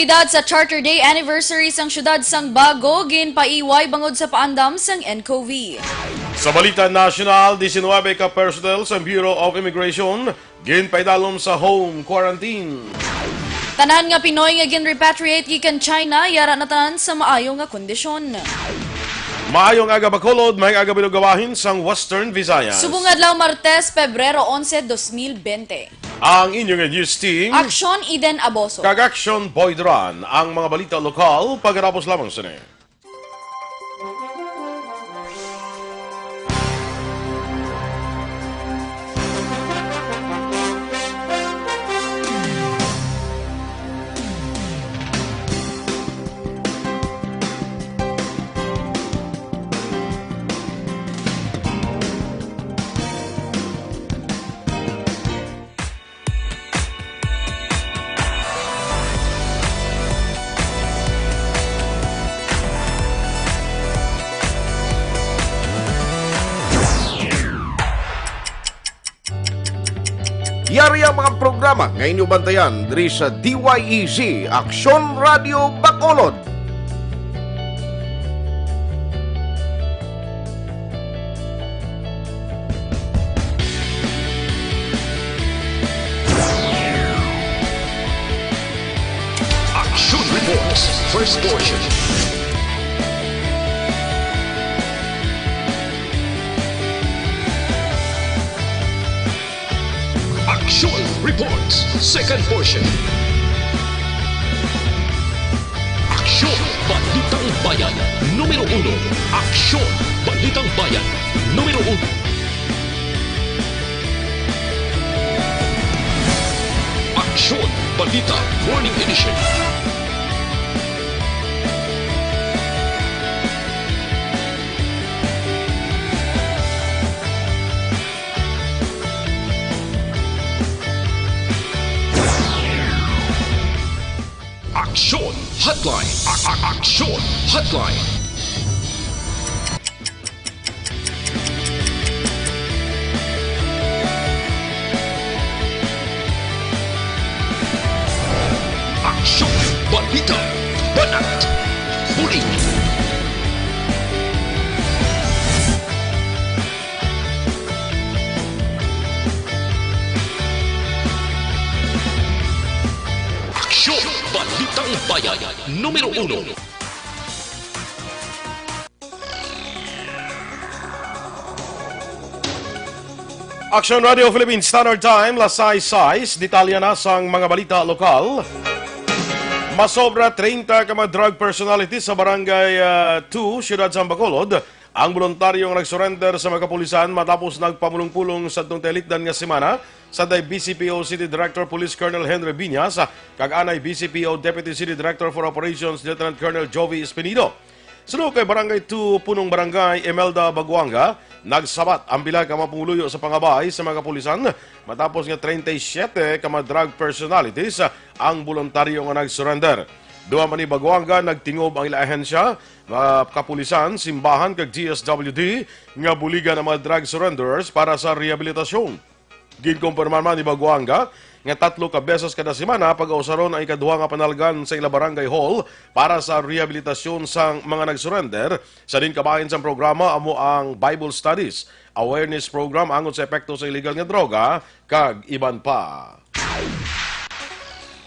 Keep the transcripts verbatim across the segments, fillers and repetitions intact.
Edad sa Charter Day anniversary sang siyudad sang Bago ginpaiway bangod sa paandam sang N C O V. Sa balita nasyonal, diecinuebe ka personnel sa Bureau of Immigration ginpaidalom sa home quarantine. Tanan nga Pinoy nga gin-repatriate gikan China, yara na tanan sa maayo nga kondisyon. Maayong aga, Bacolod, maayong aga, Bilog Gawahin sang Western Visayas. Subong adlaw, Martes, Pebrero onse, dos mil bente. Ang inyo nga news team, Aksyon, Eden Aboso. Kag Aksyon, Boy Duran. Ang mga balita lokal, pagkatapos lamang sini. Yari ang mga programa nga inyo bantayan diri sa D Y E Z, Aksyon Radio Bacolod. Action Reports, first portion. Action Reports, second portion. Aksyon, Balitang Bayan, numero uno. Aksyon, Balitang Bayan, numero uno. Aksyon, Balita, Morning Edition. Aksyon Hotline. A- a- Aksyon Hotline. Aksyon, balita, banat, bulig. Aksyon, Balitang Bayan, numero uno. Aksyon Radio Philippine Standard Time, las sais sais. Detalye na sang mga balita lokal. Masobra treinta ka mga drug personalities sa Barangay, ah, two, Siyudad sang Bacolod, ang boluntaryo nga nag-surrender sa mga kapulisan matapos nagpamulong-pulong sadtong tinikdan nga semana sa anay B C P O City Director Police Colonel Henry Biñas kag anay B C P O Deputy City Director for Operations Lieutenant Colonel Jovi Espinido. Suno kay Barangay two Punong Barangay Imelda Baguanga, nagsabat ang pila ka mga pumuluyo sa pangabay sa mga kapulisan matapos nga treinta y siete ka mga drug personalities ang boluntaryo nga nag-surrender. Dugang pa ni Baguanga, nagtingob ang ila ahensya, mga kapulisan, simbahan kag D S W D nga buligan ang mga drug surrenderers para sa rehabilitasyon. Ginkumpirmar man ni Baguanga nga tatlo ka beses kada semana pag-ausaron ang ikaduha nga panalgan sa ila barangay hall para sa rehabilitasyon sang mga nag-surrender. Sa diin kabahin sang programa amo ang Bible studies, awareness program angot sa epekto sa iligal nga droga, kag iban pa.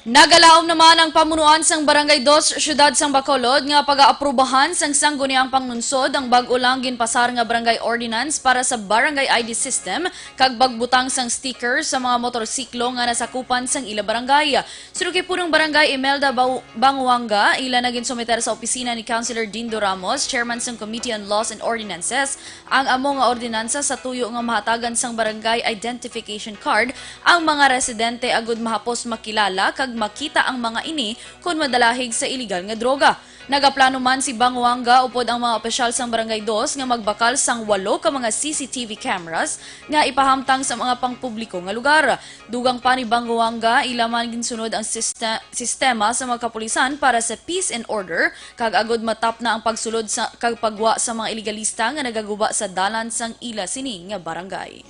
Nagalaom naman ang pamunuan sang Barangay Dos, Siyudad sang Bacolod, nga pagaaprubahan sang Sangguniang Panglungsod ang bag-o lang ginpasar nga Barangay Ordinance para sa Barangay I D System kag pagbutang sang sticker sa mga motorsiklo nga nasakupan sang ila barangay. Suno kay Punong Barangay Imelda Bau-, Banguanga, ila na ginsumiter sa opisina ni Councilor Dindo Ramos, Chairman sang Committee on Laws and Ordinances, ang amo nga ordinansa sa tuyo nga mahatagan sang barangay identification card ang mga residente agud mahapos makilala kag makita ang mga ini kon madalahig sa iligal nga droga. Nagaplano man si Banguanga upod ang mga opisyal sang Barangay Dos nga magbakal sang walo ka mga C C T V cameras nga ipahamtang sa mga pangpubliko nga lugar. Dugang pa ni Banguanga, ila man ginsunod ang siste-, sistema sa mga kapulisan para sa peace and order, kag agud matapna ang pagsulod sa, kag pagwa sa mga iligalista nga nagaguba sa dalan sang ila sini nga barangay.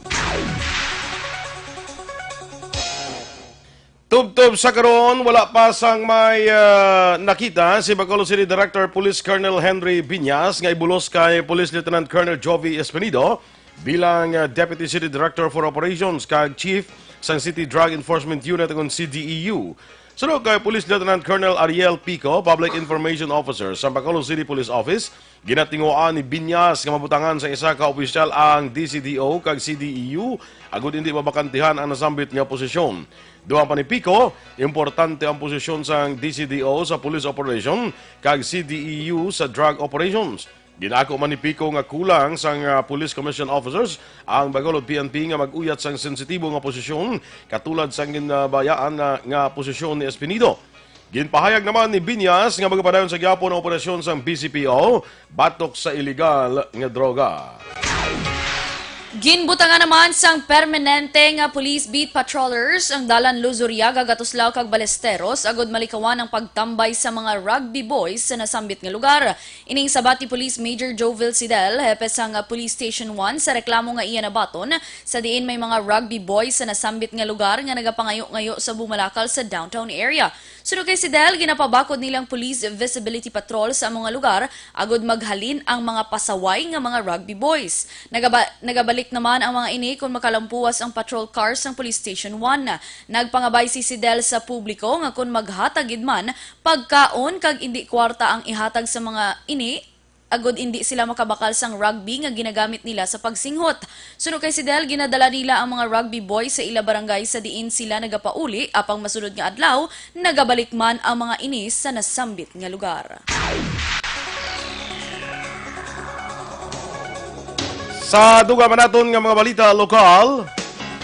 Tubtob sa karon, wala pa sang may, ah, nakita si Bacolod City Director Police Colonel Henry Viñas nga ibulos kay Police Lieutenant Colonel Jovie Espinido bilang, ah, Deputy City Director for Operations kag Chief sang City Drug Enforcement Unit, kon C D E U. Suno kay Police Lieutenant Colonel Ariel Pico, Public Information Officer sa Bacolod City Police Office, ginatinguhaan ni Viñas nga mabutangan sa isa ka opisyal ang D C D O kag C D E U agud hindi mabakantihan ang nasambit nga posisyon. Dugang pa ni Pico, importante ang posisyon sang D C D O sa police operation kag C D E U sa drug operations. Ginako man ni Pico nga kulang sang, ah, police commission officers ang Bacolod P N P nga mag-uyat sang sensitibo nga posisyon, katulad sang ginbayaan na nga posisyon ni Espinido. Ginpahayag naman ni Viñas nga magapadayon sa gihapon ang operasyon sang B C P O batok sa iligal nga droga. Ginbutangan naman sang permanente nga police beat patrollers ang Dalan Luzuriaga, Gatuslao kag Balesteros agud malikawan ang pagtambay sa mga rugby boys sa nasambit nga lugar. Ining sabat ni Police Major Jovel Sidel, hepe sang Police Station one, sa reklamo nga iya nabaton sa diin may mga rugby boys sa nasambit nga lugar nga nagapangayo-ngayo sa bumalakaw sa downtown area. Suno kay Sidel, ginapabakod nila ang police visibility patrol sa amo nga lugar agud maghalin ang mga pasaway nga mga rugby boys. Nagaba-, nagabalik naman ang mga ini kon makalampuwas ang patrol cars sang Police Station one. Nagpangabay si Sidel sa publiko nga kon maghatag gid man pagkaon kag indi kwarta ang ihatag sa mga ini, agud indi sila makabakal sang rugby nga ginagamit nila sa pagsinghot. Suno kay Sidel, ginadala nila ang mga rugby boys sa ila barangay sa diin sila nagapauli, apang masunod nga adlaw, nagabalik man ang mga ini sa nasambit nga lugar. Sa dugang pa naton nga mga balita lokal,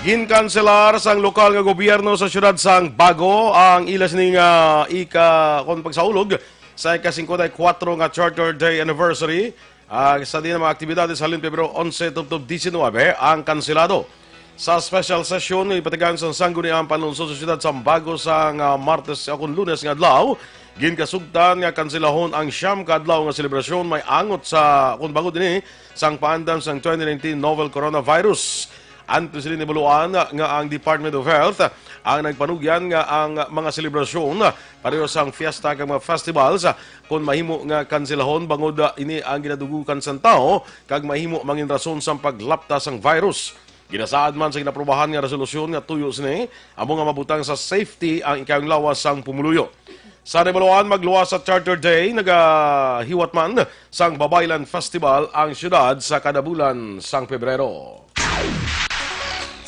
ginkanselar sang lokal nga gobyerno sa siyudad sang Bago ang ila sini nga ika-, kon pagsaulog sa ika-singkwenta y kuwatro nga Charter Day anniversary, ah, sa diin ang mga aktibidades halin Pebrero onse tubtob diecinuebe ang kanselado. Sa special session nga ipatigayon sang Sangguniang Panlungsod sa siyudad sang Bago sa nga Martes, ah, kon Lunes nga adlaw, ginkasugtan nga kanselahon ang siyam ka adlaw nga selebrasyon may angot sa, kon bangod ini, sang paandam sang twenty nineteen novel coronavirus. Antes sini nabaluan nga ang Department of Health ang nagpanugyan nga ang mga selebrasyon, pareho sang fiesta kag mga festivals, kon mahimo nga kanselahon bangod, ah, ini ang ginadugukan sang tawo kag mahimo mangin rason sang paglapta sang virus. Ginasaad man sa ginaprobahan nga resolusyon nga tuyo sini amo nga mabutang sa safety ang ikayong lawas sang pumuluyo. Sa nabaluan, magluwas sa Charter Day, nagahiwat man sang Babaylan Festival ang siyudad sa kada bulan sang Pebrero.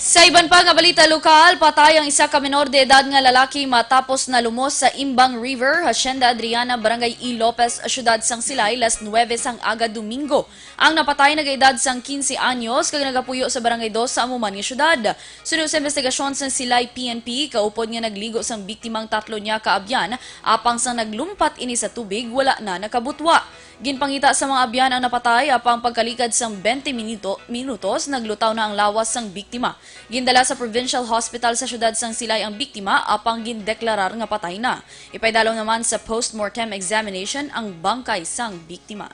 Sa iban pa nga balita lokal, patay ang isa ka menor de edad nga lalaki matapos nalumos sa Imbang River, Hacienda Adriana, Barangay E. Lopez, siyudad sang Silay, las nuwebe sang aga Domingo. Ang napatay nagaedad sang quince anyos kag nagapuyo sa Barangay Dos sa amo man nga siyudad. Suno sa investigasyon sang Silay P N P, kaupod nga nagligo sang biktima ang tatlo niya ka abyan, apang sang naglumpat ini sa tubig, wala na nakabutwa. Ginpangita sa mga abyan ang napatay, apang pagkalikad sang bente minuto-, minutos, naglutaw na ang lawas sang biktima. Gindala sa Provincial Hospital sa siyudad sang Silay ang biktima, apang gindeklarar nga patay na. Ipaidalom naman sa postmortem examination ang bangkay sang biktima.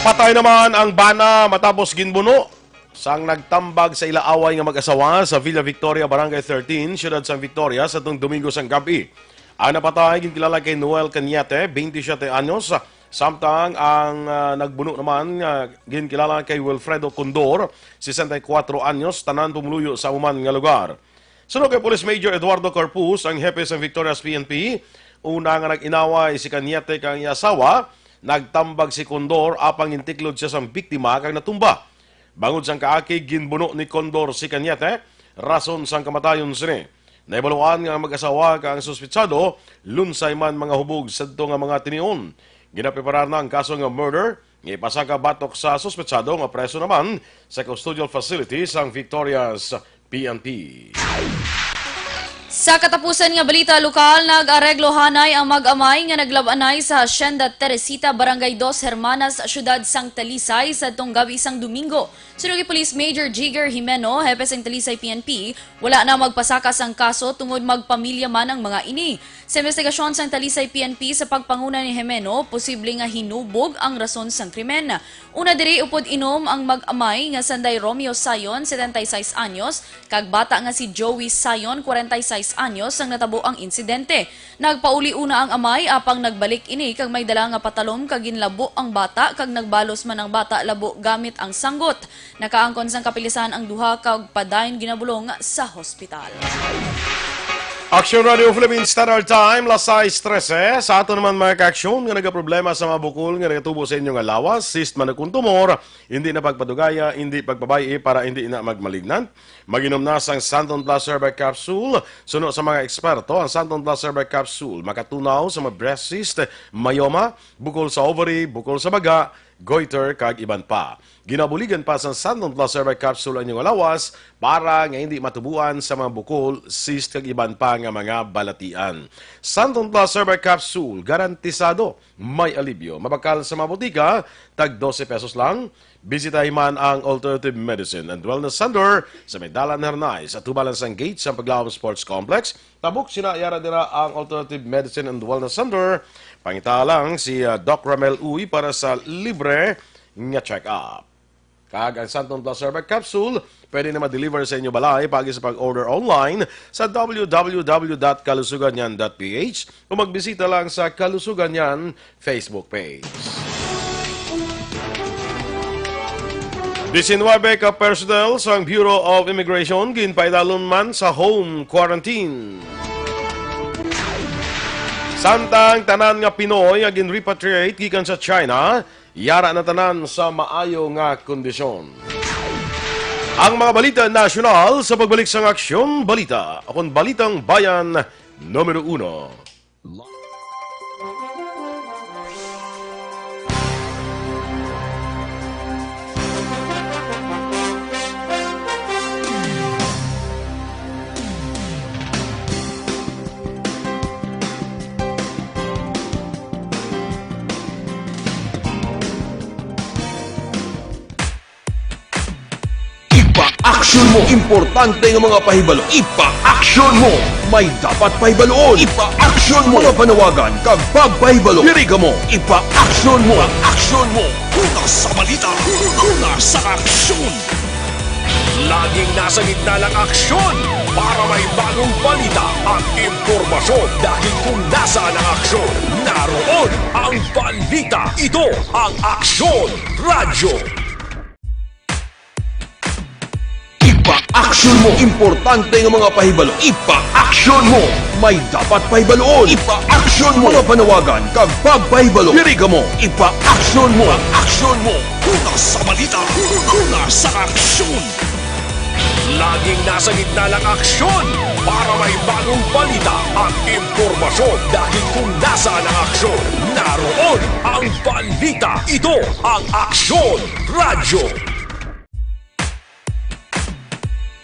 Patay naman ang bana matapos ginbuno sang nagtambag sa ila away nga mag-asawa sa Villa Victoria, Barangay thirteen, siyudad sang Victoria, sa tung Domingo sang gab-i. Ang napatay ginkilala kay Noel Cañete, twenty-seven anyos, samtang ang, ah, nagbuno naman nga ginkilala kay Wilfredo Condor, sesenta y kuwatro anyos, tanan pumuluyo sa amo man nga lugar. Suno kay Police Major Eduardo Corpus, ang hepe sang Victorias P N P, una nga nag-inaway si Cañete kag iya asawa, nagtambag si Condor apang gintiklod siya sang biktima kag natumba. Bangod sang kaakig, ginbuno ni Condor si Cañete, rason sang kamatayon sini. Nahibaluan nga ang mag-asawa kag ang suspetsado lunsay man mga hubog sadto nga mga tinion. Ginapreparar na ang kaso nga murder nga ipasaka batok sa suspetsado nga preso naman sa custodial facility sang Victorias P N P. Sa katapusan nga balita lokal, nag-areglo hanay ang mag-amay nga naglab-anay sa Hacienda Teresita, Barangay Dos Hermanas, siyudad sang Talisay, sadtong gab-i sang Domingo. Suno kay Police Major Jigger Jimeno, hepe sang Talisay P N P, wala na magpasaka sang kaso tungod magpamilya man ang mga ini. Sa investigasyon sang Talisay P N P sa pagpanguna ni Jimeno, posible nga hinubog ang rason sang krimen. Una diri, upod inom ang mag-amay nga sanday Romeo Sayon, setenta y seis anyos, kag bata nga si Joey Sayon, kwarenta y seis anyos sang natabo ang insidente. Nagpauli una ang amay, apang nagbalik ini kag may dala nga patalom kag ginlabo ang bata, kag nagbalos man ang bata labo gamit ang sanggot. Nakaangkon sang kapilasan ang duha kag padayon ginabulong sa hospital. Action Radio Philippines Standard Time, las sais trese. Sa ato naman mga kaaksyon nga nagaproblema sa mga bukol nga nagatubo sa inyo nga lawas, cyst man o kon tumor, hindi na pagpadugaya, hindi pagpabay-i para hindi na magmalignant. Mag-inom na sang Santon Plus Herbal Capsule. Suno sa mga eksperto, ang Santon Plus Herbal Capsule makatunaw sa mga breast cyst, myoma, bukol sa ovary, bukol sa baga, goiter, kag iban pa. Ginabuligan pa sang Santon Plus Herbal Capsule ang inyong lawas para nga hindi matubuan sa mga bukol, cyst, kag iban pa nga mga balatian. Santon Plus Herbal Capsule, garantisado may alibyo. Mabakal sa mga botika, tag dose pesos lang. Bisitahi man ang Alternative Medicine and Wellness Center sa may Dalan Hernay, sa atubangan sang gate sang Paglaom Sports Complex. Tabok sina yara dira ang Alternative Medicine and Wellness Center. Pangita lang si, ah, Doc Ramel Uy para sa libre nga check-up. Kag ang Santon Plus Herbal Capsule, pwede na ma-deliver sa inyo balay paagi sa pag-order online sa w w w dot kalusuganyan dot p h o magbisita lang sa Kalusuganyan Facebook page. Diecinuebe ka personnel sang Bureau of Immigration ginpaidalom man sa home quarantine. Samtang tanan nga Pinoy nga gin-repatriate gikan sa China, yara na tanan sa maayo nga kondisyon. Ang mga balita nasyonal sa pagbalik sang Aksyon Balita, akon Balitang Bayan, numero uno. Ipa-aksyon mo. Importante nga mga pahibalo. Ipa-aksyon mo. May dapat pahibaluon. Ipa-aksyon mo. Mga panawagan kag pagpahibalo. Diri kamo. Ipa-aksyon mo. Ipa-aksyon mo. Una sa balita. Una sa aksyon. Laging nasa gitna lang aksyon para may bagong balita at impormasyon. Dahil kung nasaan ang aksyon, naroon ang balita. Ito ang Aksyon Radyo. Ipa-aksyon mo. Importante nga mga pahibalo. Ipa-aksyon mo. May dapat pahibaluon. Ipa-aksyon mo. Mga panawagan kag pagpahibalo. Diri kamo. Ipa-aksyon mo. Ipa-aksyon mo. Una sa balita. Una sa aksyon. Laging nasa gitna lang aksyon para may bagong balita at impormasyon. Dahil kung nasaan ang aksyon, naroon ang balita. Ito ang Aksyon Radyo.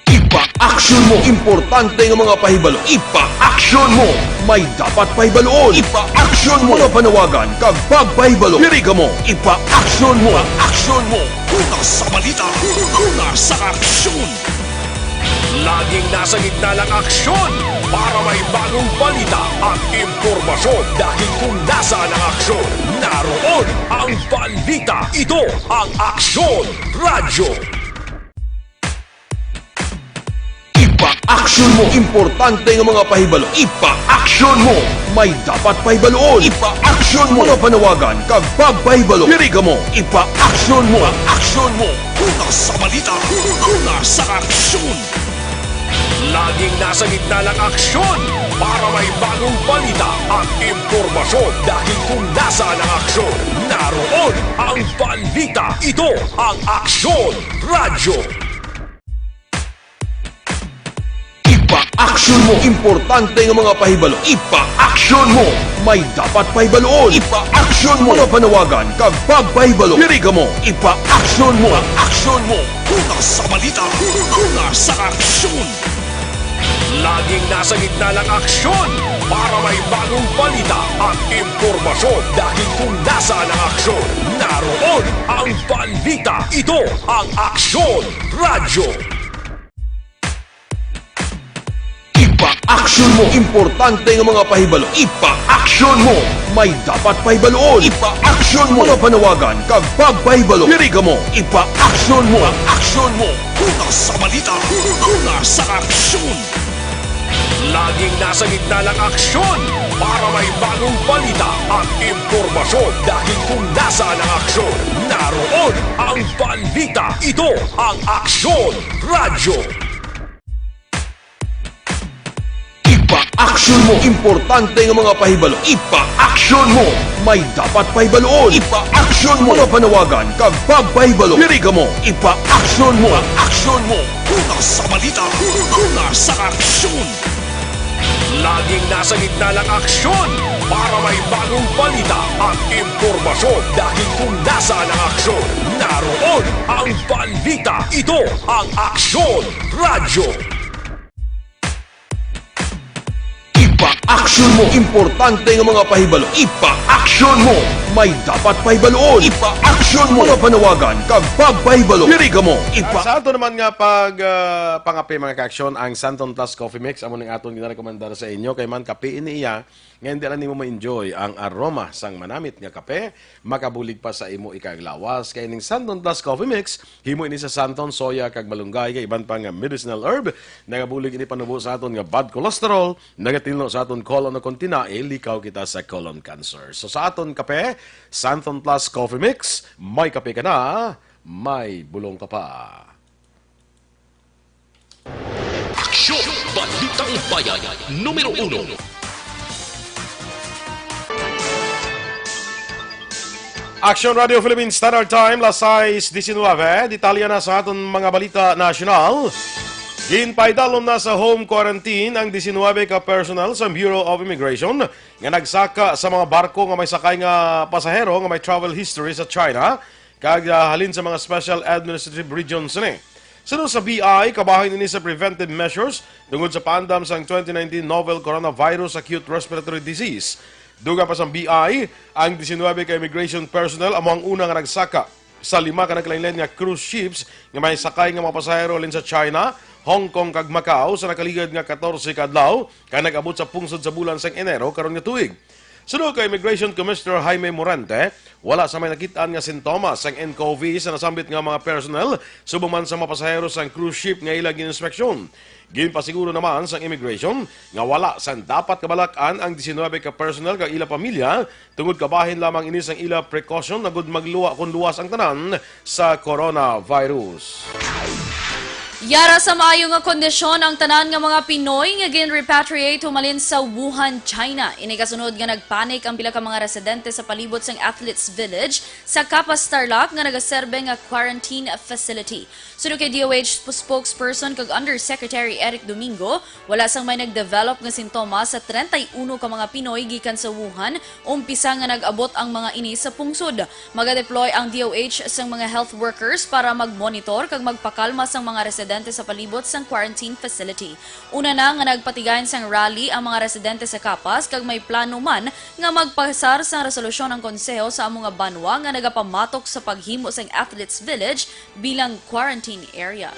Ipa-aksyon mo. Importante nga mga pahibalo. Ipa-aksyon mo. May dapat pahibaluon. Ipa-aksyon mo. Mga panawagan kag pagpahibalo. Diri kamo. Ipa-aksyon mo. Ipa-aksyon mo. Una sa balita. Una sa aksyon. Laging nasa gitna lang aksyon para may bagong balita at impormasyon. Dahil kung nasaan ang aksyon, naroon ang balita. Ito ang Aksyon Radyo. Ipa-aksyon mo. Importante nga mga pahibalo. Ipa-aksyon mo. May dapat pahibaluon. Ipa-aksyon mo. Mga panawagan kag pagpahibalo. Diri kamo. Ipa-aksyon mo. Ipa-aksyon mo. Una sa balita. Una sa aksyon. Laging nasa gitna lang aksyon para may bagong balita at impormasyon. Dahil kung nasaan ang aksyon, naroon ang balita. Ito ang Aksyon Radyo. Ipa-aksyon mo. Importante nga mga pahibalo. Ipa-aksyon mo. May dapat pahibaluon. Ipa-aksyon mo. Mga panawagan kag pagpahibalo. Diri kamo. Ipa-aksyon mo. Ipa-aksyon mo. Una sa balita. Una sa aksyon. Laging nasa gitna lang aksyon para may bagong balita at impormasyon. Dahil kung nasaan ang aksyon, naroon ang balita. Ito ang Aksyon Radyo. Ipa-aksyon mo. Importante nga mga pahibalo. Ipa-aksyon mo. May dapat pahibaluon. Ipa-aksyon mo. Mga panawagan kag pagpahibalo. Diri kamo. Ipa-aksyon mo. Ipa-aksyon mo. Una sa balita. Una sa aksyon. Laging nasa gitna ng aksyon para may bagong balita at impormasyon. Dahil kung nasaan ang aksyon, naroon ang balita. Ito ang Aksyon Radyo. Ipa-action mo. Importante nga mga pahibalo. Ipa-action mo. May dapat pahibaluon. Ipa-action mo. Mga panawagan kag pagpahibalo. Diri kamo. Ipa-action mo. Ipa-action mo. Una sa balita. Una sa aksyon. Laging nasa gitna ng aksyon para may bagong balita at impormasyon. Dahil kung nasaan ang aksyon, naroon ang balita. Ito ang Aksyon Radyo. Ipa-action mo. Importante nga mga pahibalo. Ipa-action mo. May dapat pahibaluon. Ipa-action mo. Mga panawagan kag pagpahibalo. Diri kamo. Ipa- Sa ato naman nga pag, ah, pangape, mga ka-aksyon, ang Santon Plus Coffee Mix, amo ning aton ginarekomendar sa inyo. Kay man kape ini iya, nga hindi lang nimo ma-enjoy ang aroma sang manamit nga kape, makabulig pa sa imo ikalawas. Kay ning Santon Plus Coffee Mix, himo ini sa santon, soya, kag malunggay, kag iban pa nga medicinal herb. Nagabulig ini panubo sa aton nga bad cholesterol, nagatilno sa aton colon, o kon tinae, likaw kita sa colon cancer. So sa aton kape, Santon Plus Coffee Mix, may kape ka na, may bulong ka pa. Aksyon! Balitang Bayan, numero uno. Aksyon Radio Philippine Standard Time, las sais diecinueve. Detalye na sa aton mga balita nasyonal. Ginpaidalom na sa home quarantine ang diecinueve ka personnel sa Bureau of Immigration nga nagsaka sa mga barko nga may sakay nga pasahero nga may travel history sa China kag, ah, halin sa mga special administrative region sini. Suno sa B I, kabahin ini sa preventive measures tungod sa paandam sang twenty nineteen novel coronavirus acute respiratory disease. Dugang pa sang B I, ang diecinueve ka immigration personnel amo ang una nga nagsaka sa lima ka nagkalainlain nga cruise ships nga may sakay nga mga pasahero halin sa China, Hong Kong kag Macau sa nakaligad nga katorse ka adlaw kag nag-abot sa pungsod sa bulan sang Enero karon nga tuig. Suno kay Immigration Commissioner Jaime Morente, wala sa may nakit-an nga sintomas sang N C O V sa nasambit nga mga personnel, subong man sa mga pasahero sang cruise ship nga ila gin-inspeksyon. Ginpasiguro naman sang immigration nga wala sang dapat kabalak-an ang diecinueve ka personnel kag ila pamilya, tungod kabahin lamang ini sang ila precaution agud magluwa kon luwas ang tanan sa coronavirus. Yara sa maayo nga kondisyon ang tanan nga mga Pinoy nga gin-repatriate humalin sa Wuhan, China. Ini kasunod nga nagpanik ang pila ka mga residente sa palibot sang Athletes Village sa Capas, Tarlac nga nagaserbe nga quarantine facility. Suno kay D O H sp-, spokesperson kag Undersecretary Eric Domingo, wala sang may nagdevelop nga sintomas sa treinta y uno ka mga Pinoy gikan sa Wuhan, umpisa nga nag-abot ang mga ini sa pungsod. Magadeploy ang D O H sang mga health workers para magmonitor kag magpakalma sang mga residente sa palibot sang quarantine facility. Una na nga nagpatigayon sang rally ang mga residente sa Capas kag may plano man nga magpasar sang resolusyon ang konseho sa amo nga banwa nga nagapamatok sa paghimo sang Athletes Village bilang quarantine area.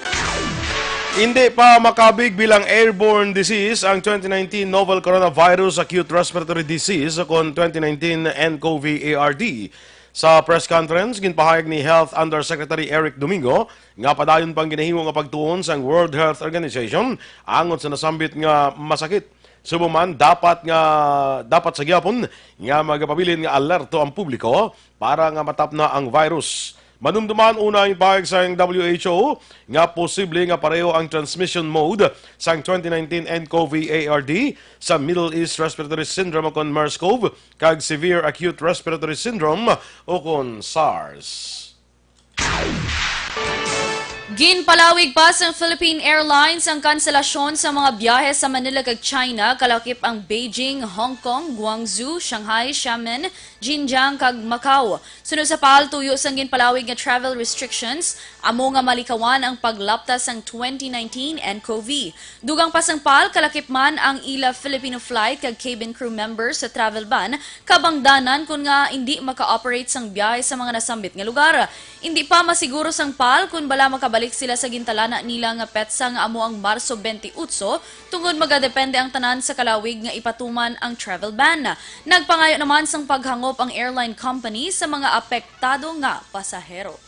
Hindi pa makabig bilang airborne disease ang twenty nineteen novel coronavirus acute respiratory disease o kon twenty nineteen N C O V A R D. Sa press conference, ginpahayag ni Health Undersecretary Eric Domingo nga padayon pang ginahimo nga pagtuon sang World Health Organization angot sa nasambit nga masakit. Subong man, dapat nga, dapat sa gihapon nga magapabilin nga alerto ang publiko para nga matapna ang virus. Madumduman una ang pahayag sang W H O nga posible nga pareho ang transmission mode sang twenty nineteen N C O V A R D sa Middle East Respiratory Syndrome o kon MERS-CoV kag Severe Acute Respiratory Syndrome o kon SARS. Ginpalawig pa sang Philippine Airlines ang kanselasyon sa mga biyahe sa Manila kag China, kalakip ang Beijing, Hong Kong, Guangzhou, Shanghai, Xiamen, Xinjiang, kag Macau. Suno sa PAL, tuyo sang ginpalawig nga travel restrictions, amo nga malikawan ang paglapta sang twenty nineteen N C O V. Dugang pa sang PAL, kalakip man ang ila Filipino flight kag cabin crew members sa travel ban, kabangdanan kon nga indi maka-operate sang biyahe sa mga nasambit nga lugar. Indi pa masiguro sang PAL kon bala makabalik sila sa gintalana nila nga petsa nga amo ang Marso twenty-eight, tungod magadepende ang tanan sa kalawig nga ipatuman ang travel ban. Nagpangayo naman sang paghangop ang airline company sa mga apektado nga pasahero.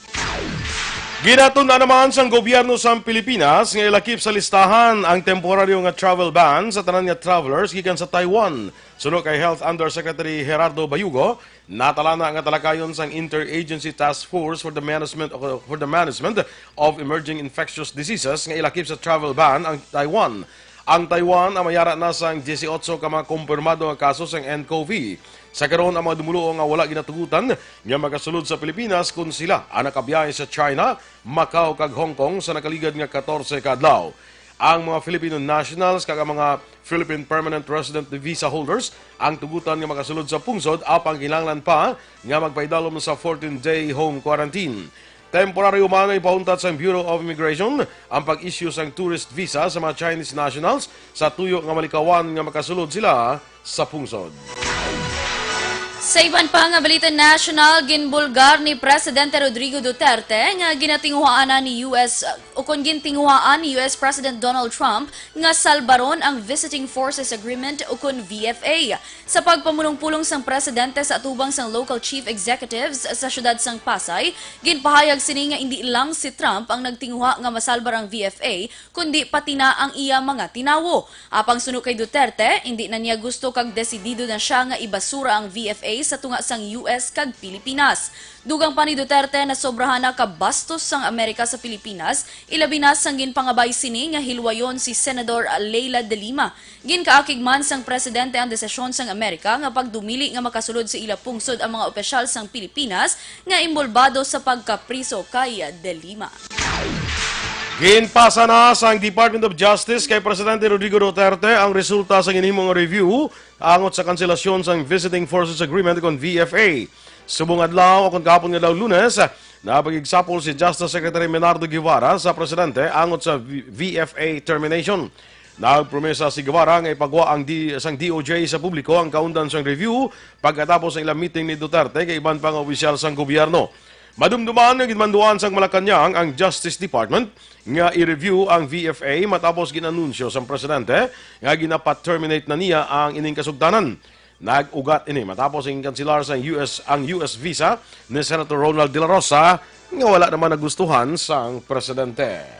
Ginatun-an naman sang gobyerno sang Pilipinas nga ilakip sa listahan ang temporaryo nga travel ban sa tanan nga travelers gikan sa Taiwan. Suno kay Health Undersecretary Gerardo Bayugo, natalana nga talakayon sang Interagency Task Force for the Management, for the Management of Emerging Infectious Diseases nga ilakip sa travel ban ang Taiwan. Ang Taiwan ang may ara na sang dieciocho ka mga kumpirmado nga kaso sang N C O V. Sa karon, ang mga dumoluo nga wala ginatugutan nga makasulod sa Pilipinas kon sila ang nakabiyahe sa China, Macau, kag Hong Kong sa nakaligad nga catorce ka adlaw. Ang mga Filipino nationals kag ang mga Philippine Permanent Resident Visa holders ang tugutan nga makasulod sa pungsod, apang kinahanglan pa nga magpaidalom sa fourteen-day home quarantine. Temporaryo man nga ipauntat sang Bureau of Immigration ang pag-issue sang tourist visa sa mga Chinese nationals sa tuyo nga malikawan nga makasulod sila sa pungsod. Sa iban pa nga balita national, ginbulgar ni Presidente Rodrigo Duterte nga ginatinguhaan na ni U S, ukon gintinguhaan ni U S President Donald Trump nga salbaron ang Visiting Forces Agreement, ukon V F A. Sa pagpamulong-pulong sang presidente sa atubang sang local chief executives sa siyudad sang Pasay, ginpahayag sini nga indi lang si Trump ang nagtinguha nga masalbar ang V F A, kundi pati na ang iya mga tinawo. Apang suno kay Duterte, indi na niya gusto kag desidido na sia nga ibasura ang V F A sa tunga sang U S kag Pilipinas. Dugang pa ni Duterte, nasobrahan na ka bastos sang Amerika sa Pilipinas, ilabi na sang ginpangabay sini nga hilwayon si Senador Leila de Lima. Ginkaakig man sang presidente ang desisyon sang Amerika nga pagdumili nga makasulod sa ila pungsod ang mga opisyal sang Pilipinas nga inbolbado sa pagkapriso kay De Lima. Ginpasa na sang Department of Justice kay Presidente Rodrigo Duterte ang resulta sa ginhimo nga review angot sa kanselasyon sang Visiting Forces Agreement kon V F A. Subong adlaw, o kon kahapon nga adlaw, Lunes, napakigsapol si Justice Secretary Menardo Guevara sa presidente angot sa V-, V F A termination. Nagpromesa si Guevara nga ipagwa ang D-, sang D O J sa publiko ang kaundan sang review pagkatapos ang ilang meeting ni Duterte kag iban pa nga opisyal sang gobyerno. Madumduman nga ginmanduan sang Malacañang ang Justice Department nga i-review ang V F A matapos gin-anunsyo sang presidente nga ginapa-terminate na niya ang ining kasugtanan. Nag-ugat ini matapos ang kanselar sang U S, ang U S visa ni Senator Ronald De La Rosa nga wala naman nagustuhan sang presidente.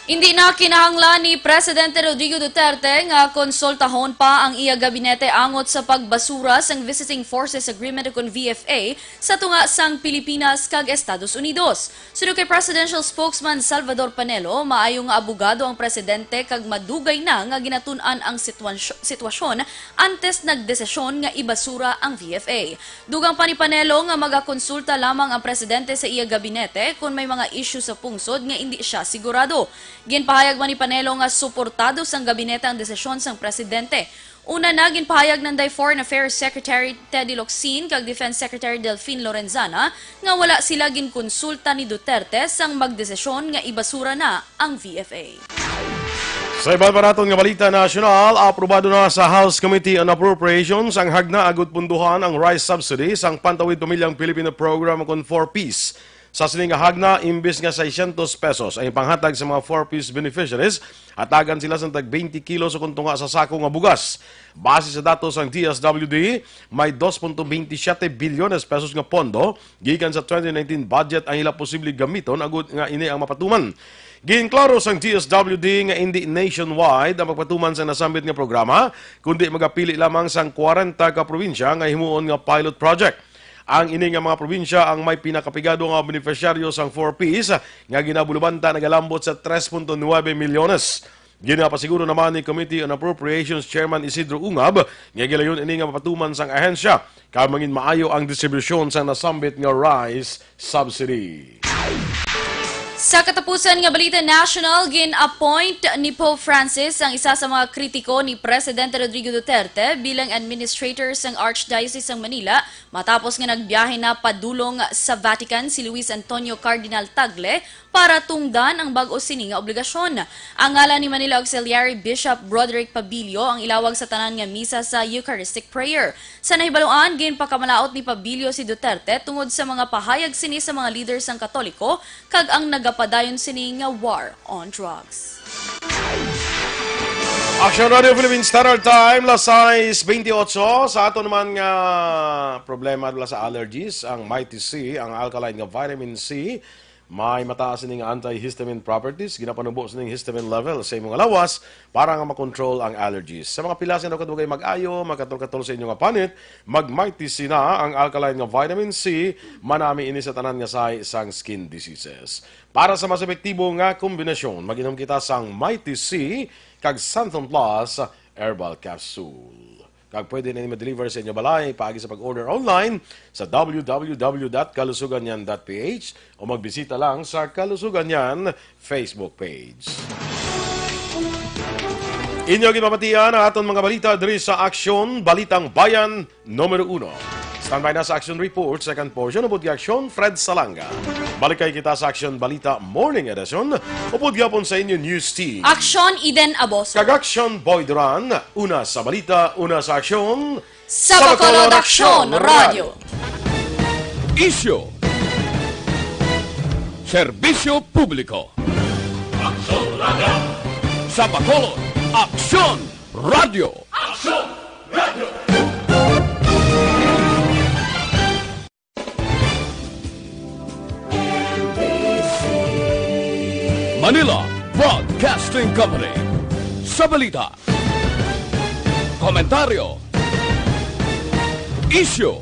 Indi na kinahanglan ni Presidente Rodrigo Duterte nga konsultahon pa ang iya gabinete angot sa pagbasura sang Visiting Forces Agreement, kon V F A, sa tunga sang Pilipinas kag Estados Unidos. Suno kay Presidential Spokesman Salvador Panelo, maayo nga abogado ang presidente kag madugay na nga ginatun-an ang sitwasyo-, sitwasyon antes nagdesisyon nga ibasura ang V F A. Dugang pa ni Panelo nga magakonsulta lamang ang presidente sa iya gabinete kon may mga isyu sa pungsod nga indi siya sigurado. Ginpahayag man ni Panelo nga suportado sang gabinete ang desisyon sang presidente. Una na, ginpahayag nanday Foreign Affairs Secretary Teddy Locsin kag Defense Secretary Delfin Lorenzana nga wala sila ginkonsulta ni Duterte sang magdesisyon nga ibasura na ang V F A. Sa iban pa naton nga balita nasyonal, aprobado na sa House Committee on Appropriations ang hagna agud punduhan ang rice subsidy sang Pantawid Pamilyang Pilipino Program kon four Ps. Sa sini nga hagna, imbis nga seiscientos pesos ang ipanghatag sa mga four Ps beneficiaries, hatagan sila sang tag twenty kilos o kon tunga sa sako nga bugas. Base sa datos sang D S W D, may dos punto veinte siete bilyones pesos nga pondo gikan sa twenty nineteen budget ang ila posible gamiton agud nga ini ang mapatuman. Ginklaro sang D S W D nga indi nationwide ang pagpatuman sang nasambit nga programa, kundi magapili lamang sang kwarenta ka probinsya nga himuon nga pilot project. Ang ini nga mga probinsya ang may pinakapigado nga benepisyaryo sang four Ps nga ginabulubanta nagalambot sa tres punto nuebe milyones. Ginapasiguro naman ni Committee on Appropriations Chairman Isidro Ungab nga gilayon ini nga mapatuman sang ahensya kag mangin maayo ang distribusyon sang nasambit nga rice subsidy. Sa katapusan nga balita national, gin-appoint ni Pope Francis ang isa sa mga kritiko ni Presidente Rodrigo Duterte bilang administrator sang Archdiocese sang Manila matapos nga nagbiyahe na padulong sa Vatican si Luis Antonio Cardinal Tagle para tungdan ang bag-o sini nga obligasyon. Ang ngalan ni Manila Auxiliary Bishop Broderick Pabilio ang ilawag sa tanan nga misa sa Eucharistic Prayer. Sa nahibaluan, ginpakamalaot ni Pabilio si Duterte tungod sa mga pahayag sini sa mga leader sang Katoliko kag ang nagapadayon sini nga war on drugs. Action Radio Philippine Standard Time, las sais bentiocho. Sa aton naman nga problema dula sa allergies, ang Mighty C, ang alkaline nga vitamin C, may mataas ini nga antihistamine properties, ginapanubo sining histamine level sa imong lawas para nga makontrol ang allergies. Sa mga pilasan o kadugay mag-ayo, magkatol-katol sa inyo nga panit, mag Mighty C na, ang alkaline nga vitamin C, manami ini sa tanan nga sahi sang skin diseases. Para sa mas epektibo nga kombinasyon, mag-inom kita sang Mighty C kag Santon Plus Herbal Capsule. Kag pwede na ini ma-deliver sa inyo balay paagi sa pag-order online sa w w w dot kalusuganyan dot p h o magbisita lang sa Kalusuganyan Facebook page. Inyo ginpamatian ang aton mga balita diri sa Aksyon Balitang Bayan Numero Uno. Standby na sa Action Report, second portion, upod kay Aksyon Fred Salanga. Balik kay kita sa Aksyon Balita Morning Edition, upod gyapon sa inyo news team. Aksyon Eden Aboso. Kag Aksyon Boy Duran, una sa balita, una sa aksyon. Sa Bacolod Aksyon Radio. Isyu. Serbisyo publiko. Sa Bacolod, Aksyon Radio. Manila Broadcasting Company. Sa balita, komentaryo, isyu,